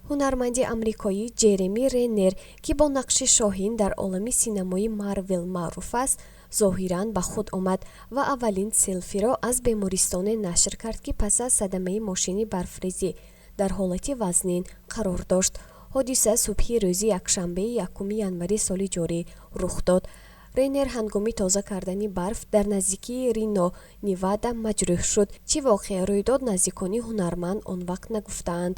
Ҳунарманди амрикоӣ Ҷереми Реннер, ки бо нақши Шоҳин дар олами синамои Марвел маъруф аст, зоҳиран ба худ омад ва аввалин селфиро аз бемористоне нашр кард, ки пас аз садамаи мошини барфрезӣ дар ҳолати вазнин қарор дошт. Ҳодиса субҳи рӯзи якшанбеи 1 январи соли ҷорӣ рух дод. Реннер ҳангоми тоза кардани барф дар наздикии Рино, Невада, маҷрӯҳ шуд. Чӣ воқеа рӯй дод, наздикони ҳунарманд он вақт нагуфтаанд.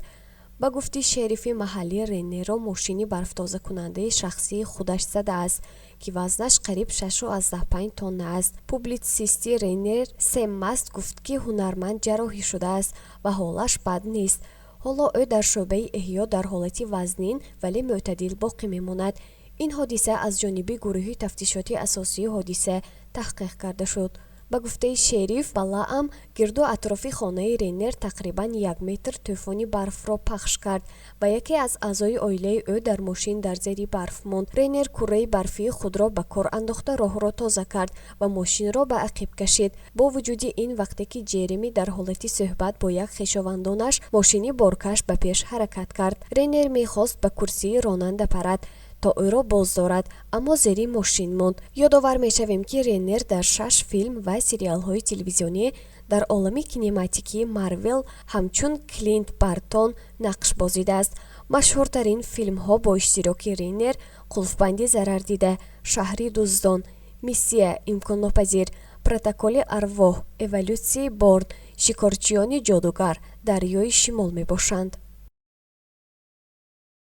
Ба гуфти шерифи маҳаллӣ, Реннерро мошини барфтозакунандаи шахсии худаш задааст, ки вазнаш қариб 6,5 тонна аст. Публитсисти Реннер Сэм Маст гуфт, ки ҳунарманд ҷарроҳӣ шудааст ва ҳолаш бад нест. Ҳоло ӯ дар шӯъбаи эҳё дар ҳолати вазнин, вале мӯътадил боқӣ мемонад. Ин ҳодиса аз ҷониби гурӯҳи тафтишоти асосии ҳодиса таҳқиқ карда шуд. Ба гуфтаи шериф Балаам, гирду атрофи хонаи Реннер тақрибан 1 метр тӯфони барфро пахш кард ва яке аз аъзои оилаи ӯ дар мошин дар зери барф монд. Реннер курраи барфии худро ба кор андохта, роҳро тоза кард ва мошинро ба ақиб кашид. Бо вуҷуди ин, вақте ки Ҷереми дар ҳолати суҳбат бо як хешовандонаш, мошини боркаш ба пеш ҳаракат кард. Реннер мехост ба курсии ронанда парад, то ӯро боздорад, аммо зери мошин монд. Ёдовар мешавем, ки Реннер дар шаш филм ва сериалҳои телевизионӣ дар олами кинематикии Марвел ҳамчун Клинт Бартон нақш бозидааст. Машҳуртарин филмҳо бо иштироки Реннер «Қулфбанди зарардида», «Шаҳри дуздон», «Миссия имконнопазир», «Протоколи арвоҳ», «Эволюсияи Борн», «Шикорчиёни ҷодугар», «Дарёи шимол» мебошанд.